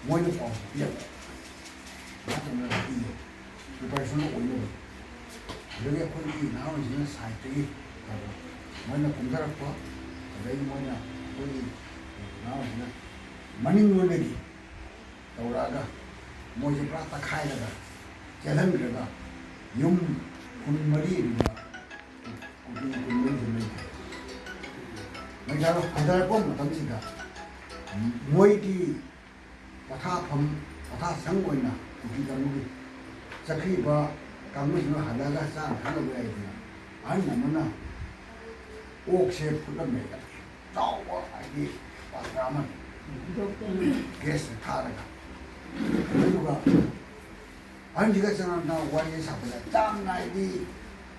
ꯃꯣꯏꯅ ꯄꯥꯎ ꯄꯤꯔꯛꯄ꯫ ꯃꯥ ꯇꯧꯅ ꯏꯌꯦ꯫ Preparation ꯑꯣꯏꯅꯕ꯫ ꯑꯗꯒꯤ ꯑꯩꯈꯣꯏꯒꯤ ꯅꯍꯥꯔꯣꯜꯁꯤꯡꯅ ꯁꯥꯏꯠꯇꯒꯤ ꯇꯧꯕ꯫ ꯃꯣꯏꯅ ꯀꯨꯝꯊꯔꯛꯄ, ꯑꯗꯒꯤ ꯃꯣꯏꯅ ꯑꯩꯈꯣꯏꯒꯤ ꯅꯍꯥꯔꯣꯜꯁꯤꯡꯅ ꯃꯅꯤꯡꯂꯣꯝꯗꯒꯤ ꯇꯧꯔꯛꯑꯒ ꯃꯣꯏꯁꯦ ꯄꯨꯔꯥ ꯇꯛꯈꯥꯏꯔꯒ ꯆꯦꯜꯍꯟꯈ꯭ꯔꯒ ꯌꯨꯝ ꯈꯨꯟ ꯃꯔꯤ ꯑꯗꯨꯗ ꯀꯨꯀꯤ ꯈꯨꯟ ꯃꯔꯤꯁꯦ ꯃꯩ ꯊꯥꯏ꯫ ꯃꯩ ꯊꯥꯔ-, ꯍꯟꯊꯔꯛꯄ ꯃꯇꯝꯁꯤꯗ ꯃꯣꯏꯒꯤ ꯄꯣꯊꯥꯐꯝ, ꯄꯣꯊꯥꯁꯪ ꯑꯣꯏꯅ ꯀꯨꯀꯤ ꯀꯥꯡꯕꯨꯒꯤ ꯆꯠꯈ꯭ꯔꯤꯕ ꯀꯥꯡꯕꯨꯁꯤꯡꯗꯣ ꯍꯜꯂꯒ ꯆꯥꯅ ꯊꯛꯅꯕ ꯂꯩꯗꯅ ꯑꯍꯟ ꯑꯃꯅ ꯑꯣꯛꯁꯦ ꯐꯨꯠꯂꯝꯃꯦ꯫ ꯆꯥꯎꯕ ꯍꯥꯏꯗꯤ ꯄꯥꯇ꯭ꯔ ꯑꯃ ꯒ꯭ꯌꯥꯁꯇ ꯊꯥꯔꯒ꯫ ꯑꯗꯨꯒ ꯑꯍꯟꯁꯤꯒ ꯆꯪꯉꯛꯅ ꯋꯥꯔꯤ ꯁꯥꯕꯗ ꯆꯥꯡ ꯅꯥꯏꯗꯤ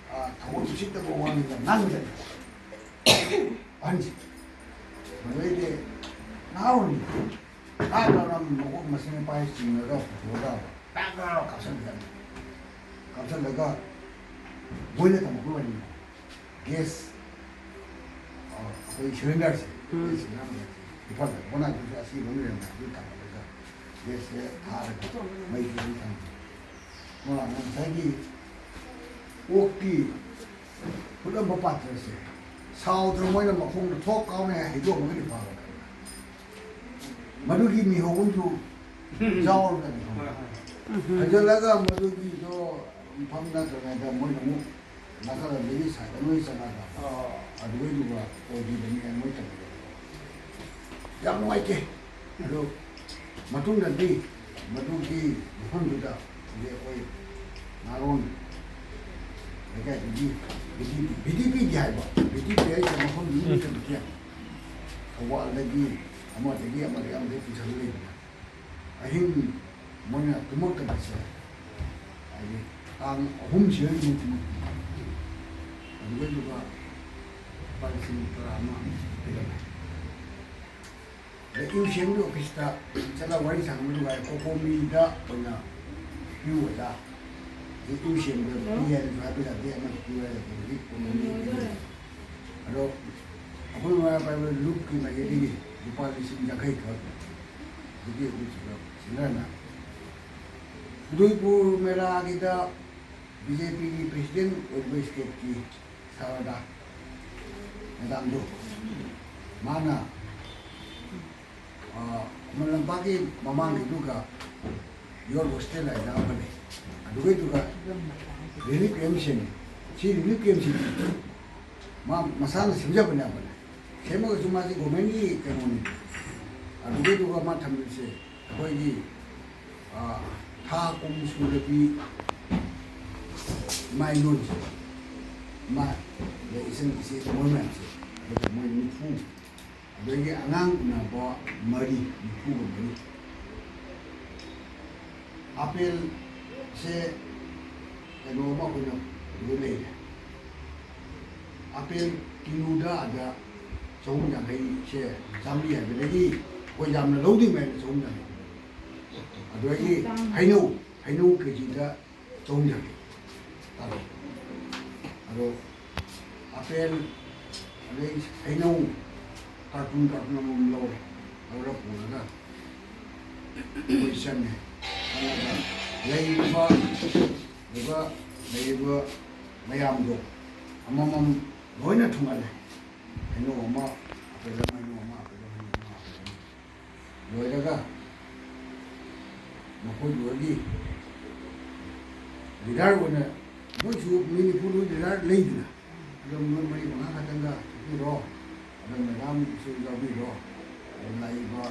ꯊꯑꯣꯏ ꯎꯁꯤꯠꯇꯕ ꯋꯥꯅꯤꯗ ꯉꯥꯡꯕ ꯆꯠꯂꯦ ꯑꯍꯟꯁꯦ꯫ ꯃꯗꯨꯗꯩꯗꯤ ꯅꯍꯥꯔꯣꯟ ꯇꯥꯛ ꯂꯥꯎꯅ ꯃꯀꯣꯛ ꯃꯁꯤꯡ ꯄꯥꯏ ꯆꯤꯡꯉꯒ ꯄꯨꯊꯣꯛꯑꯒ ꯇꯥꯛ ꯂꯥꯎꯅ ꯀꯥꯞꯁꯤꯟꯈ꯭ꯔꯦ꯫ ꯀꯥꯞꯁꯤꯜꯂꯒ ꯃꯣꯏꯅ ꯇꯝꯃꯛꯄ ꯋꯥꯔꯤꯅꯤ꯫ ꯒ꯭ꯌꯥꯁ ꯑꯩꯈꯣꯏ ꯁꯤꯂꯤꯟꯗꯔꯁꯦ, ꯎꯝ꯫ ꯒ꯭ꯌꯥꯁ ꯁꯤꯂꯤꯟꯗꯔꯁꯦ ꯏꯝꯐꯥꯜꯗ ꯄꯣꯅꯥꯏꯗꯁꯨ ꯑꯁꯤꯕ ꯑꯃ ꯂꯩꯔꯝꯃꯦ꯫ ꯑꯗꯨ ꯊꯥꯡꯒꯠꯂꯒ ꯒ꯭ꯌꯥꯁꯁꯦ ꯊꯥꯔꯒ ꯃꯩꯁꯦ ꯑꯗꯨꯝ ꯊꯝꯃꯦ꯫ ꯃꯥꯅ ꯉꯁꯥꯏꯒꯤ ꯑꯣꯛꯀꯤ ꯐꯨꯠꯂꯝꯕ ꯄꯥꯇ꯭ꯔꯁꯦ ꯁꯥꯎꯗꯅ ꯃꯣꯏꯅ ꯃꯈꯣꯡꯗ ꯊꯣꯛ ꯀꯥꯎꯅ ꯍꯩꯗꯣꯛꯑꯝꯃꯒꯗꯤ ꯐꯕ꯫ ꯃꯗꯨꯒꯤ ꯃꯤꯍꯧꯕꯝꯁꯨ ꯌꯥꯎꯔꯒꯅꯤ ꯈꯪꯕ꯭ꯔꯥ? ꯍꯣꯏ, ꯍꯣꯏ꯫ ꯎꯝ꯫ ꯍꯩꯖꯤꯜꯂꯒ ꯃꯗꯨꯒꯤꯗꯣ ꯃꯐꯝ ꯅꯠꯇ꯭ꯔꯤꯉꯩꯗ ꯃꯣꯏꯅ ꯑꯃꯨꯛ ꯅꯥꯀꯜꯂꯝꯗꯒꯤ ꯁꯥꯏꯠ ꯑꯃ ꯆꯪꯉꯒ ꯑꯣ꯫ ꯑꯗꯨꯒꯩꯗꯨꯒ ꯑꯣꯏꯈꯤꯕꯅꯤ ꯃꯣꯏ ꯇꯧꯕꯗꯣ꯫ ꯌꯥꯝ ꯅꯨꯡꯉꯥꯏꯇꯦ꯫ ꯑꯗꯨ ꯃꯇꯨꯡꯗꯗꯤ ꯃꯗꯨꯒꯤ ꯃꯐꯝꯗꯨꯗ ꯍꯧꯖꯤꯛ ꯑꯩꯈꯣꯏ ꯅꯥꯔꯣꯟ ꯂꯩꯀꯥꯏꯗꯒꯤ ꯚꯤ ꯗꯤ ꯄꯤ, ꯚꯤ ꯗꯤ ꯄꯤꯒꯤ ꯍꯥꯏꯕ, ꯚꯤ ꯗꯤ ꯄꯤ ꯍꯥꯏꯁꯦ ꯃꯐꯝꯗꯨꯒꯤ ꯎꯝ꯫ ꯅꯠꯇꯦ꯫ ꯊꯧꯕꯥꯜꯗꯒꯤ ꯑꯃꯗꯒꯤ ꯑꯃꯗꯒꯤ ꯑꯃꯗꯒꯤ ꯄꯨꯁꯜꯂ ꯂꯩꯕꯅꯦ꯫ ꯑꯍꯤꯡ ꯃꯣꯏꯅ ꯇꯨꯝꯃꯛꯇꯕꯁꯦ ꯍꯥꯏꯗꯤ ꯇꯥꯡ ꯑꯍꯨꯝꯁꯤꯗ ꯑꯗꯨꯝ ꯇꯨꯝꯃꯛꯄ꯫ ꯑꯗꯨꯒꯩꯗꯨꯒ ꯂꯨꯄꯥ ꯂꯤꯁꯤꯡ ꯇꯔꯥ ꯑꯃ ꯄꯤꯔꯝꯃꯦ꯫ ꯑꯗ ꯏꯎ ꯁꯤ ꯑꯦꯝꯒꯤ ꯑꯣꯐꯤꯁꯇ ꯆꯠꯂ ꯋꯥꯔꯤ ꯁꯥꯟꯅꯕ ꯅꯨꯡꯉꯥꯏ꯫ ꯀꯣꯀꯣꯃꯤꯗ ꯑꯣꯏꯅ ꯄꯤꯌꯨ ꯑꯣꯖꯥ꯫ ꯑꯗꯩ ꯏꯎ ꯁꯤ ꯑꯦꯝꯗ ꯄꯤ ꯍꯥꯏꯅꯁꯨ ꯍꯥꯏꯕ ꯌꯥꯗꯦ, ꯑꯃꯁꯨ ꯄꯤꯌꯨ ꯍꯥꯏꯔꯗꯤ ꯍꯧꯖꯤꯛ ꯀꯣꯀꯣꯃꯤꯗ ꯄꯤꯔꯤ꯫ ꯑꯗꯣ ꯑꯩꯈꯣꯏ ꯃꯃꯥ ꯄꯥꯏꯕ ꯂꯨꯞꯀꯤ ꯃꯥꯏꯀꯩꯗꯒꯤ ꯂꯨꯄꯥ ꯂꯤꯁꯤꯡ ꯌꯥꯡꯈꯩ ꯈꯛ ꯍꯧꯖꯤꯛꯀꯤ ꯍꯧꯖꯤꯛ ꯁꯤꯡꯅꯔꯅ ꯎꯗꯣꯏꯄꯨꯔ ꯃꯦꯂꯥꯒꯤꯗ ꯕꯤ ꯖꯦ ꯄꯤꯒꯤ ꯄ꯭ꯔꯦꯁꯤꯗꯦꯟ ꯑꯣꯏꯔꯤꯕ ꯁ꯭ꯇꯦꯠꯀꯤ ꯁꯥꯔꯗ ꯃꯦꯗꯥꯝꯗꯣ ꯃꯥꯅ ꯑ, ꯈꯨꯃꯟ ꯂꯝꯄꯥꯛꯀꯤ ꯃꯃꯥꯡꯒꯤꯗꯨꯒ ꯌꯣꯔ ꯍꯣꯁꯇꯦꯜ ꯍꯥꯏꯅ ꯑꯃ ꯂꯩ꯫ ꯑꯗꯨꯒꯩꯗꯨꯒ ꯔꯤꯂꯤꯐ ꯀꯦꯝ ꯁꯦꯝꯃꯤ꯫ ꯁꯤ ꯔꯤꯂꯤꯐ ꯀꯦꯝꯁꯤꯗꯤ ꯃꯥ ꯃꯁꯥꯅ ꯁꯦꯝꯖꯕꯅꯦ ꯍꯥꯏꯕꯅꯦ꯫ ꯁꯦꯝꯃꯒꯁꯨ ꯃꯥꯁꯤ ꯒꯣꯔꯃꯦꯟꯒꯤ ꯀꯩꯅꯣꯅꯤ꯫ ꯑꯗꯨꯒꯩꯗꯨꯒ ꯃꯥ ꯊꯝꯃꯤꯁꯦ ꯑꯩꯈꯣꯏꯒꯤ, ꯑ, ꯊꯥ ꯀꯨꯝ ꯁꯨꯔꯕꯤ ꯏꯃꯥ ꯏꯂꯣꯟꯁꯦ, ꯏꯃꯥ, ꯑꯗꯩ ꯏꯆꯟ ꯏꯆꯦ ꯃꯣꯏ ꯃꯌꯥꯝꯁꯦ, ꯑꯗꯨꯒ ꯃꯣꯏ ꯅꯤꯐꯨ, ꯑꯗꯒꯤ ꯑꯉꯥꯡ ꯎꯅꯕ ꯃꯔꯤ, ꯅꯤꯐꯨꯒ ꯃꯔꯤ꯫ ꯑꯥꯄꯦꯜꯁꯦ ꯀꯩꯅꯣ ꯑꯃ ꯑꯩꯈꯣꯏꯅ ꯑꯗꯨꯗ ꯂꯩꯔꯦ꯫ ꯑꯄꯦꯜ ꯀꯤꯂꯣꯗ ꯑꯗ ꯆꯍꯨꯝ ꯌꯥꯡꯈꯩꯁꯦ, ꯆꯥꯝꯃꯔꯤ ꯍꯥꯏꯕꯗꯒꯤ ꯑꯩꯈꯣꯏ ꯌꯥꯝꯅ ꯂꯧꯗꯣꯏ ꯃꯌꯥꯝꯅ ꯆꯍꯨꯝ ꯌꯥꯡꯈꯩ꯫ ꯑꯗꯨꯗꯒꯤ ꯍꯩꯅꯧ, ꯍꯩꯅꯧ ꯀꯦꯖꯤꯗ ꯆꯍꯨꯝ ꯌꯥꯡꯈꯩ ꯇꯥꯔꯦ꯫ ꯑꯗꯣ ꯑꯄꯦꯜ, ꯑꯗꯩ ꯍꯩꯅꯧ ꯀꯥꯔꯇꯨꯟ ꯀꯥꯔꯇꯨꯟ ꯑꯃꯃꯝ ꯂꯧꯔꯦ꯫ ꯂꯧꯔ ꯄꯨꯔꯒ ꯑꯩꯈꯣꯏ ꯆꯪꯉꯦ꯫ ꯆꯪꯉꯒ ꯂꯩꯔꯤꯕ, ꯑꯗꯨꯒ ꯂꯩꯔꯤꯕ ꯃꯌꯥꯝꯗꯣ ꯑꯃꯃꯝ ꯂꯣꯏꯅ ꯊꯨꯡꯍꯜꯂꯦ꯫ ꯍꯩꯅꯧ ꯑꯃ ꯑꯄꯦꯜ ꯑꯃ, ꯍꯩꯅꯧ ꯑꯃ ꯑꯄꯦꯜ ꯑꯃ, ꯍꯩꯅꯧ ꯑꯃ ꯑꯄꯦꯜ ꯑꯃ꯫ ꯂꯣꯏꯔꯒ ꯃꯈꯣꯏ ꯂꯣꯏꯒꯤ ꯂꯤꯗꯔ ꯑꯣꯏꯅ ꯃꯣꯏꯁꯨ ꯃꯤ ꯅꯤꯐꯨ ꯂꯣꯏ ꯂꯤꯗꯔ ꯂꯩꯗꯅ, ꯑꯗꯣ ꯃꯣꯏ ꯃꯔꯤ ꯃꯉꯥ ꯈꯛꯇꯪꯒ ꯆꯠꯄꯤꯔꯣ꯫ ꯑꯗꯣ ꯃꯦꯗꯥꯝꯁꯨ ꯌꯥꯎꯕꯤꯔꯣ꯫ ꯑꯗꯣ ꯂꯥꯛꯏꯕ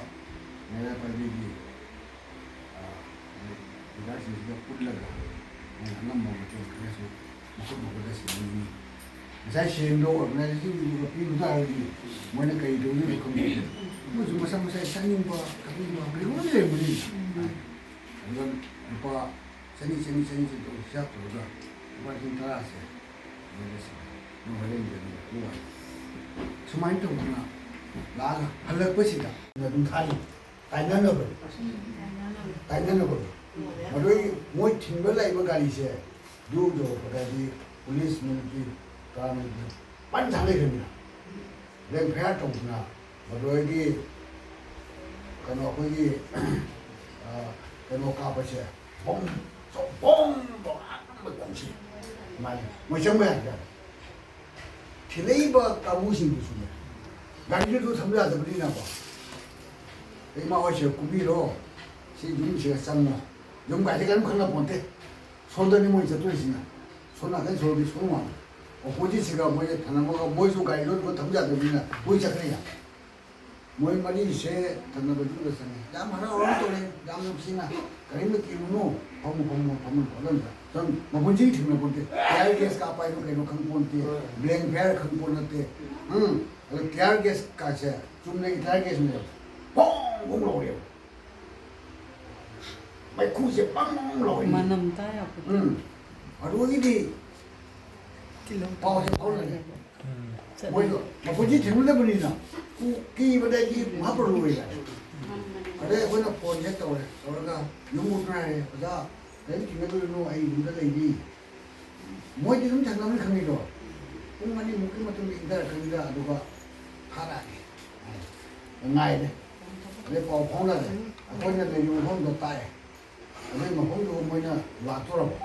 ꯃꯦꯔꯥ ꯄꯥꯏꯕꯤꯒꯤ ꯂꯤꯗꯔꯁꯤꯡꯁꯤꯒ ꯄꯨꯜꯂꯒ ꯃꯣꯏ ꯑꯉꯝꯕ ꯃꯇꯦꯡ ꯈꯔꯁꯨ ꯃꯈꯨꯠ ꯃꯈꯨꯠꯇ ꯁꯤꯟꯅꯅꯤꯡꯉꯤ꯫ ꯉꯁꯥꯏ ꯁꯦꯟꯗꯣ ꯑꯣꯔꯒꯅꯥꯏꯖꯦꯁꯟꯗꯨꯗ ꯄꯤꯕ ꯇꯥꯔꯒꯗꯤ ꯃꯣꯏꯅ ꯀꯔꯤ ꯇꯧꯗꯣꯏꯅꯣ ꯈꯪꯗꯦ꯫ ꯃꯣꯏꯁꯨ ꯃꯁꯥ ꯃꯁꯥꯒꯤ ꯆꯥꯅꯤꯡꯕ ꯊꯛꯅꯤꯡꯕ ꯀꯔꯤ ꯂꯣꯏꯅ ꯂꯩꯔꯝꯒꯅꯤ꯫ ꯑꯗꯨꯒ ꯂꯨꯄꯥ ꯆꯅꯤ, ꯆꯅꯤ, ꯆꯅꯤ, ꯆꯅꯤ ꯇꯧꯔꯒ ꯍꯤꯁꯥꯞ ꯇꯧꯔꯒ ꯂꯨꯄꯥ ꯂꯤꯁꯤꯡ ꯇꯔꯥꯁꯦ ꯃꯣꯏꯗ ꯁꯤꯟꯅ ꯍꯣꯔꯦꯟ ꯁꯨꯃꯥꯏꯅ ꯇꯧꯗꯅ ꯂꯥꯛꯑꯒ ꯍꯜꯂꯛꯄꯁꯤꯗ ꯑꯗꯨꯝ ꯊꯥꯔꯤ꯫ ꯇꯥꯏꯅꯅꯕꯅꯤ꯫ ꯇꯥꯏꯅꯅꯕꯅꯤ꯫ ꯃꯗꯨꯒꯤ ꯃꯣꯏ ꯊꯤꯟꯕ ꯂꯥꯛꯏꯕ ꯒꯥꯔꯤꯁꯦ ꯗꯨ ꯌꯧꯔꯛꯄꯗꯗꯤ ꯄꯨꯂꯤꯁ, ꯃꯤꯂꯤꯇꯔꯤ, ꯄꯦꯔꯥꯃꯤꯂꯤꯇꯔꯤ ꯐꯖꯅ ꯊꯥꯗꯈ꯭ꯔꯃꯤꯅ, ꯕ꯭ꯂꯦꯡ ꯐꯌꯥꯔ ꯇꯧꯗꯅ ꯃꯗꯨꯗꯒꯤ ꯀꯩꯅꯣ ꯑꯩꯈꯣꯏꯒꯤ, ꯑ, ꯀꯩꯅꯣ ꯀꯥꯞꯄꯁꯦ, ꯕꯣꯝ, ꯕꯣꯝ, ꯕꯣꯝ, ꯃꯩꯈꯨꯁꯦ꯫ ꯃꯥꯅꯤ꯫ ꯃꯣꯏ ꯆꯪꯕ ꯌꯥꯗ꯭ꯔꯦ꯫ ꯊꯤꯜꯂꯛꯏꯕ ꯀꯥꯡꯕꯨꯁꯤꯡꯗꯨꯁꯨꯅꯦ, ꯒꯥꯔꯤꯗꯨ ꯊꯝꯕ ꯌꯥꯗꯕꯅꯤꯅꯀꯣ, "ꯏꯃꯥ ꯍꯣꯏꯁꯦ ꯀꯨꯝꯕꯤꯔꯣ, ꯁꯤ ꯌꯨꯝꯁꯤꯒ ꯆꯪꯉꯣ"꯫ ꯌꯨꯝ ꯀꯥꯏꯁꯦ ꯀꯔꯤꯝ ꯈꯪꯅ ꯄꯣꯟꯇꯦ꯫ ꯁꯣꯝꯗꯅꯤ ꯃꯣꯏ ꯆꯠꯇꯣꯏꯁꯤꯅ꯫ ꯁꯣꯝ ꯅꯥꯀꯟ ꯁꯣꯔꯣꯛꯀꯤ ꯁꯣꯝ ꯋꯥꯡꯃ꯫ ꯑꯣꯄꯣꯖꯤꯠꯁꯤꯒ ꯃꯣꯏꯒ ꯊꯪꯅꯕꯒ ꯃꯣꯏꯁꯨ ꯒꯥꯔꯤꯗꯣ ꯊꯝꯕ ꯌꯥꯗꯕꯅꯤꯅ ꯃꯣꯏ ꯆꯠꯈ꯭ꯔꯦ꯫ ꯃꯣꯏ ꯃꯔꯤꯁꯦ ꯊꯪꯅꯕꯗꯨꯗ ꯆꯪꯉꯦ꯫ ꯌꯥꯝ ꯍꯔꯥꯎ ꯍꯔꯥꯎ ꯇꯧꯔꯦ꯫ ꯌꯥꯝ ꯅꯨꯡꯁꯤꯅ, "ꯀꯔꯤꯝꯇ ꯀꯤꯔꯨꯅꯨ, ꯐꯝꯃꯨ, ꯐꯝꯃꯨ, ꯐꯝꯃꯨ, ꯐꯝꯃꯨ"꯫ ꯁꯨꯝ ꯃꯄꯨꯟꯁꯤꯒꯤ ꯊꯦꯡꯅ ꯄꯣꯟꯇꯦ꯫ ꯇꯤꯌꯥꯔ ꯒꯦꯁ ꯀꯥꯞꯄ ꯍꯥꯏꯕ ꯀꯩꯅꯣ ꯈꯪ ꯄꯣꯟꯇꯦ꯫ ꯕ꯭ꯂꯦꯡ ꯐꯌꯥꯔ ꯈꯪ ꯄꯣꯟ ꯅꯠꯇꯦ꯫ ꯎꯝ꯫ ꯑꯗꯣ ꯇꯤꯌꯥꯔ ꯒꯦꯁ ꯀꯥꯁꯦ ꯆꯨꯝꯅꯒꯤ ꯇꯤꯌꯥꯔ ꯒꯦꯁꯅꯦꯕ꯫ ꯐꯣꯡ ꯐꯣꯡ ꯂꯥꯎꯔꯦꯕ꯫ ꯃꯩꯈꯨꯁꯦ ꯄꯪ ꯄꯪ ꯂꯥꯎꯔꯦ꯫ ꯃꯅꯝ ꯇꯥ ꯌꯥꯄꯣꯠꯇꯦ꯫ ꯎꯝ꯫ ꯑꯗꯨꯗꯒꯤꯗꯤ ꯇꯤꯜꯍꯧ ꯄꯥꯎꯁꯦ ꯐꯥꯎꯅꯔꯦ꯫ ꯃꯣꯏꯗꯣ ꯃꯄꯨꯟꯁꯤ ꯊꯦꯡꯅꯗꯕꯅꯤꯅ ꯀꯤꯕꯗꯒꯤ ꯃꯍꯥꯛꯄꯨ ꯂꯣꯏꯔꯦ꯫ ꯑꯗꯩ ꯑꯩꯈꯣꯏꯅ ꯐꯣꯟꯁꯦ ꯇꯧꯔꯦ, ꯇꯧꯔꯒ ꯌꯨꯝ ꯎꯗꯅ ꯍꯥꯏꯔꯦ, "ꯑꯣꯖꯥ, ꯀꯔꯤꯝ ꯊꯦꯡꯅꯗꯣꯏꯅꯣ, ꯑꯩ ꯌꯨꯝꯗ ꯂꯩꯔꯤ꯫" ꯃꯣꯏꯗꯤ ꯑꯗꯨꯝ ꯊꯦꯡꯅꯕꯅꯤ ꯈꯪꯉꯤꯗꯣ꯫ ꯄꯨꯡ ꯑꯅꯤꯃꯨꯛꯀꯤ ꯃꯇꯨꯡꯗ ꯏꯪꯊꯔꯛꯀꯅꯤꯗ, ꯑꯗꯨꯒ ꯊꯥꯔꯛꯑꯒꯦ꯫ ꯉꯥꯏꯔꯦ꯫ ꯑꯗꯩ ꯄꯥꯎ ꯐꯥꯎꯅꯔꯦ꯫ ꯑꯩꯈꯣꯏꯅ ꯂꯩꯔꯤꯕ ꯃꯐꯝꯗꯣ ꯇꯥꯛꯑꯦ꯫ ꯑꯗꯨꯒꯤ ꯃꯐꯝꯗꯨ ꯃꯣꯏꯅ ꯂꯥꯛꯇꯣꯔꯕ꯫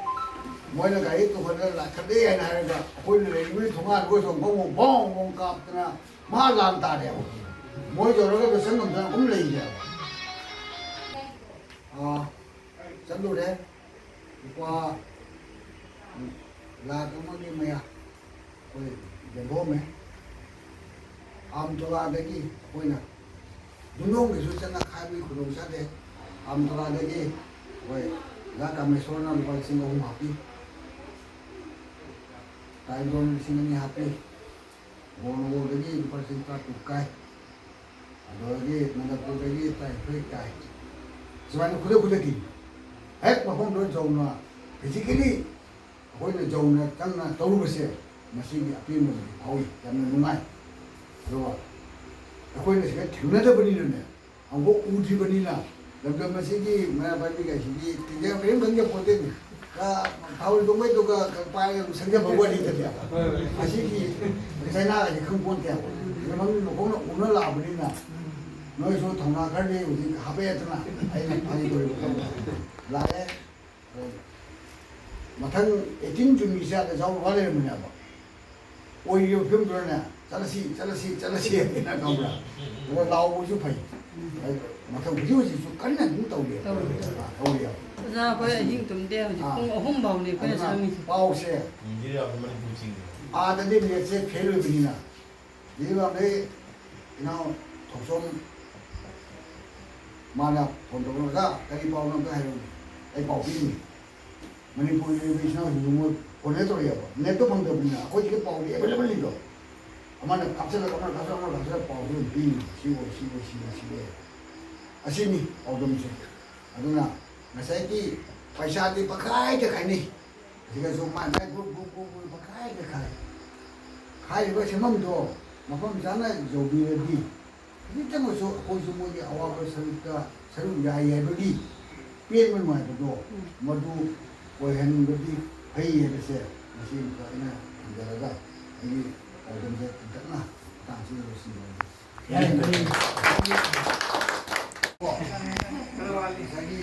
ꯃꯣꯏꯅ ꯒꯥꯔꯤ ꯇꯣꯡꯈꯠꯂꯒ ꯂꯥꯛꯀꯗꯦ ꯍꯥꯏꯅ ꯍꯥꯏꯔꯒ ꯑꯩꯈꯣꯏꯅ ꯂꯩꯔꯤꯕꯒꯤ ꯊꯣꯡꯒꯥꯟ ꯑꯩꯈꯣꯏ ꯁꯣꯝ ꯕꯣꯡ ꯕꯣꯡ ꯕꯣꯡ ꯕꯣꯡ ꯀꯥꯞꯇꯅ ꯃꯥ ꯂꯥꯟ ꯇꯥꯔꯦꯕ꯫ ꯃꯣꯏ ꯌꯧꯔꯒ ꯂꯣꯏꯁꯟ ꯉꯝꯗꯅ ꯑꯗꯨꯝ ꯂꯩꯔꯦꯕ꯫ ꯑꯥ, ꯆꯠꯂꯨꯔꯦ꯫ ꯂꯨꯄꯥ ꯂꯥꯈ ꯑꯃꯒꯤ ꯃꯌꯥ ꯑꯩꯈꯣꯏ ꯌꯦꯟꯊꯣꯛꯑꯝꯃꯦ꯫ ꯑꯥꯝꯇꯣꯂꯥꯗꯒꯤ ꯑꯩꯈꯣꯏꯅ ꯌꯨꯝꯗꯣꯡꯒꯤꯁꯨ ꯆꯪꯉꯛ ꯍꯥꯏꯕꯒꯤ ꯈꯨꯗꯣꯡ ꯆꯥꯗꯦ꯫ ꯑꯥꯝꯇꯣꯂꯥꯗꯒꯤ ꯑꯩꯈꯣꯏ ꯑꯣꯖꯥ ꯀꯥꯃꯦꯁꯣꯔꯅ ꯂꯨꯄꯥ ꯂꯤꯁꯤꯡ ꯑꯍꯨꯝ ꯍꯥꯞꯄꯤ, ꯇꯥꯏꯕꯣꯟ ꯂꯤꯁꯤꯡ ꯑꯅꯤ ꯍꯥꯞꯄꯤ, ꯃꯣꯅꯣꯗꯒꯤ ꯂꯨꯄꯥ ꯂꯤꯁꯤꯡ ꯇꯔꯥꯇꯔꯨꯛ ꯀꯥꯏ, ꯑꯗꯨꯗꯒꯤ ꯅꯟꯗꯄꯨꯔꯗꯒꯤ ꯇꯔꯥꯅꯤꯊꯣꯏ ꯀꯥꯏ꯫ ꯁꯨꯃꯥꯏꯅ ꯈꯨꯗꯛ ꯈꯨꯗꯛꯀꯤ ꯍꯦꯛ ꯃꯐꯝꯗꯣ ꯌꯧꯅ physically ꯑꯩꯈꯣꯏꯅ ꯌꯧꯅ ꯆꯪꯅ ꯇꯧꯔꯨꯕꯁꯦ, ꯃꯁꯤꯒꯤ ꯑꯄꯦꯟꯕꯗꯤ ꯐꯥꯎꯏ, ꯌꯥꯝꯅ ꯅꯨꯡꯉꯥꯏ꯫ ꯑꯗꯨꯒ ꯑꯩꯈꯣꯏꯅ ꯁꯤꯗ ꯊꯦꯡꯅꯗꯕꯅꯤꯅꯅꯦ, ꯑꯃꯨꯛ ꯎꯗ꯭ꯔꯤꯕꯅꯤꯅ ꯂꯝꯗꯝ ꯑꯁꯤꯒꯤ ꯃꯩꯔꯥ ꯄꯥꯏꯕꯤꯈꯩꯁꯤꯗꯤ ꯇꯤꯟꯖꯪ ꯀꯔꯤꯝ ꯈꯪꯖꯄꯣꯠꯇꯦꯅꯦ꯫ ꯊꯥꯎ ꯂꯨꯝꯕꯩꯗꯨꯒ ꯄꯥꯏꯔꯒ ꯑꯗꯨꯝ ꯁꯪꯖꯕ ꯋꯥꯔꯤꯗꯅꯦ꯫ ꯑꯁꯤꯒꯤ ꯆꯩꯅꯥꯒꯁꯤ ꯈꯪꯄꯣꯟꯇꯦ꯫ ꯑꯗꯨ ꯃꯃꯤꯠ ꯃꯈꯣꯡꯅ ꯎꯅ ꯂꯥꯛꯑꯕꯅꯤꯅ ꯅꯣꯏꯁꯨ ꯊꯧꯅꯥ ꯈꯔꯗꯤ ꯍꯧꯖꯤꯛ ꯍꯥꯞꯄꯛꯑꯦꯗꯅ ꯑꯩꯅ ꯐꯥꯒꯤ ꯇꯧꯔꯤꯕ ꯈꯪꯕ꯫ ꯂꯥꯛꯑꯦ꯫ ꯃꯊꯪ eighteen June ꯒꯤꯁꯦ ꯑꯥꯗ ꯌꯥꯎꯔꯨꯕ ꯂꯩꯔꯝꯕꯅꯦꯕ꯫ ꯑꯣꯏꯔꯤꯕ ꯐꯤꯕꯝꯗꯨꯅꯅꯦ, "ꯆꯠꯂꯁꯤ, ꯆꯠꯂꯁꯤ, ꯆꯠꯂꯁꯤ" ꯍꯥꯏꯅ, ꯈꯪꯕ꯭ꯔꯥ? ꯑꯗꯨꯒ ꯂꯥꯎꯕꯁꯨ ꯐꯩ꯫ ꯃꯊꯪ ꯍꯧꯖꯤꯛ ꯍꯧꯖꯤꯛꯁꯨ ꯀꯟꯅ ꯑꯗꯨꯝ ꯇꯧꯔꯤ꯫ ꯇꯧꯔꯤ꯫ ꯑꯥ, ꯇꯧꯔꯤ꯫ ꯑꯣꯖꯥ, ꯑꯩꯈꯣꯏ ꯑꯍꯤꯡ ꯇꯨꯝꯗꯦ ꯍꯧꯖꯤꯛ꯫ ꯑꯥ꯫ ꯄꯨꯡ ꯑꯍꯨꯝ ꯐꯥꯎꯅꯤ ꯑꯩꯈꯣꯏꯅ ꯑꯗꯨꯅ ꯁꯪꯉꯤꯁꯦ꯫ ꯄꯥꯎꯁꯦ ꯏꯟꯗꯤꯔꯥ ꯃꯅꯤꯄꯨꯔ ꯆꯤꯡꯗ꯫ ꯑꯥꯗꯗꯤ ꯅꯦꯠꯁꯦ ꯐꯦꯜ ꯑꯣꯏꯕꯅꯤꯅ, ꯖꯤꯔꯤꯕꯥꯝꯗꯩ ꯏꯅꯥꯎ ꯊꯣꯛꯆꯣꯝ, ꯃꯥꯅ ꯐꯣꯟ ꯇꯧꯔꯒ, "ꯑꯣꯖꯥ, ꯀꯔꯤ ꯄꯥꯎꯅꯣ ꯑꯝꯇ ꯍꯥꯏꯔꯛꯎꯅꯦ, ꯑꯩ ꯄꯥꯎ ꯄꯤꯔꯤꯅꯤ꯫" ꯃꯅꯤꯄꯨꯔꯒꯤ ꯏꯆꯤꯟ ꯏꯅꯥꯎꯁꯤꯡꯗꯨ ꯃꯣꯏ ꯐꯣꯟ ꯍꯦꯛ ꯇꯧꯔꯛꯑꯦꯕ, ꯅꯦꯠꯇꯣ ꯐꯪꯗꯕꯅꯤꯅ ꯑꯩꯈꯣꯏ ꯁꯤꯗ ꯄꯥꯎꯗꯤ available ꯅꯤꯗꯣ꯫ ꯑꯃꯅ ꯀꯥꯞꯁꯤꯜꯂꯒ, ꯑꯃꯅ ꯀꯥꯞꯁꯤꯜꯂꯒ, ꯑꯃꯅ ꯀꯥꯞꯁꯤꯜꯂꯒ ꯄꯥꯎꯁꯦ ꯑꯗꯨꯝ ꯄꯤꯔꯤꯅꯤ, "ꯁꯤ ꯑꯣꯏ, ꯁꯤ ꯑꯣꯏ, ꯁꯤ ꯑꯣꯏ, ꯁꯤ ꯑꯣꯏ꯫" ꯑꯁꯤꯅꯤ ꯄꯥꯎꯗꯝꯁꯦ꯫ ꯑꯗꯨꯅ ꯉꯁꯥꯏꯒꯤ ꯄꯩꯁꯥꯗꯤ ꯄꯪꯈꯥꯏꯗ ꯈꯥꯏꯅꯩ꯫ ꯑꯁꯤꯗꯁꯨ ꯃꯥꯏ ꯃꯥꯏ group, group, group, group ꯄꯪꯈꯥꯏꯗ ꯈꯥꯏ꯫ ꯍꯥꯏꯔꯤꯕ ꯁꯦꯝꯐꯝꯗꯣ ꯃꯐꯝ ꯆꯥꯅ ꯌꯧꯕꯤꯔꯗꯤ, ꯈꯖꯤꯛꯇꯪ ꯑꯣꯏꯔꯁꯨ ꯑꯩꯈꯣꯏꯁꯨ ꯃꯣꯏꯒꯤ ꯑꯋꯥꯕ ꯁꯔꯨꯛꯇ ꯁꯔꯨꯛ ꯌꯥꯏ ꯍꯥꯏꯕꯒꯤ ꯄꯦꯟꯕ ꯅꯨꯡꯉꯥꯏꯕꯗꯣ, ꯎꯝ꯫ ꯃꯗꯨ ꯑꯣꯏꯍꯟꯕꯗꯤ ꯐꯩ ꯍꯥꯏꯕꯁꯦ ꯉꯁꯤ ꯑꯃꯨꯛꯀ ꯑꯩꯅ ꯊꯝꯖꯔꯒ ꯑꯩꯒꯤ ꯄꯥꯎꯗꯝꯁꯦ ꯇꯦꯟꯇꯛꯅ ꯃꯇꯥꯡꯁꯤꯗ ꯂꯣꯏꯁꯤꯟꯖꯔꯒꯦ꯫ ꯌꯥꯏ, ꯌꯥꯏ꯫ ꯀꯣ? ꯉꯁꯥꯏꯒꯤ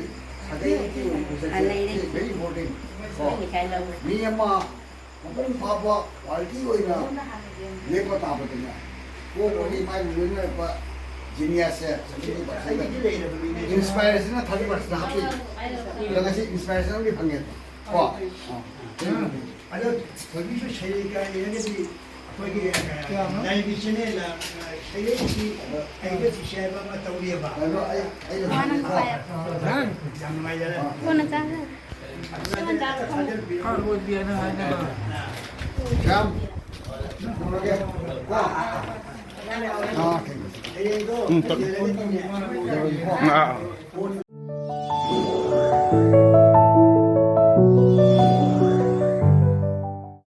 ꯁꯥꯒꯩꯒꯤ ꯑꯣꯏꯕ ꯄꯣꯠꯁꯛꯁꯦ, ꯑ, ꯂꯩꯔꯦ꯫ Very important꯫ ꯀꯣ? ꯃꯤ ꯑꯃ ꯃꯄꯨꯡ ꯐꯥꯕ ꯄꯥꯔꯇꯤ ꯑꯣꯏꯅ ꯂꯦꯞꯄ ꯇꯥꯕꯗꯅꯦ, ꯄꯣꯛꯄꯗꯒꯤ ꯃꯥꯏ ꯂꯣꯏꯅꯔꯛꯄ genius ꯁꯦ ꯁꯤꯒꯤ ꯄꯥꯔꯁꯟꯗ inspiration ꯅ thirty percent ꯍꯥꯞꯄꯤ꯫ ꯑꯗꯣ ꯉꯁꯤ inspiration ꯑꯃꯗꯤ ꯐꯪꯉꯦ꯫ ꯀꯣ? ꯑꯥ꯫ ꯑꯗꯣ ꯍꯧꯖꯤꯛꯁꯨ ꯁꯩꯔꯦꯡ ꯀꯥꯏꯔꯒꯗꯤ ꯑꯩꯈꯣꯏꯒꯤ, ꯑ, ꯂꯥꯏꯒꯤ channel ꯗ, ꯑ, ꯁꯩꯔꯦꯡꯒꯤ ꯑꯩꯒ ꯇꯤꯁꯤ ꯍꯥꯏꯕ ꯑꯃ ꯇꯧꯔꯤꯑꯕ꯫ ꯀꯩꯅꯣ, ꯑꯩ, ꯑꯩꯅ ꯃꯥꯅ ꯍꯥꯏꯕꯗꯣ꯫ ꯃꯈꯥꯏ꯫ ꯌꯥꯝ ꯅꯨꯡꯉꯥꯏꯖꯔꯦ꯫ ꯀꯣꯟꯅ ꯆꯥꯔꯁꯤ꯫ ꯑꯗꯨꯅ ꯆꯥꯛ ꯊꯥꯖꯤꯟꯕꯤꯔꯣ꯫ ꯌꯥꯝ꯫ ꯀꯣ? ꯑꯥ, ꯍꯌꯦꯡꯗꯣ ꯎꯝ, ꯇꯞ-, ꯂꯩꯔꯒꯗꯤꯅꯦ꯫ ꯑꯥ꯫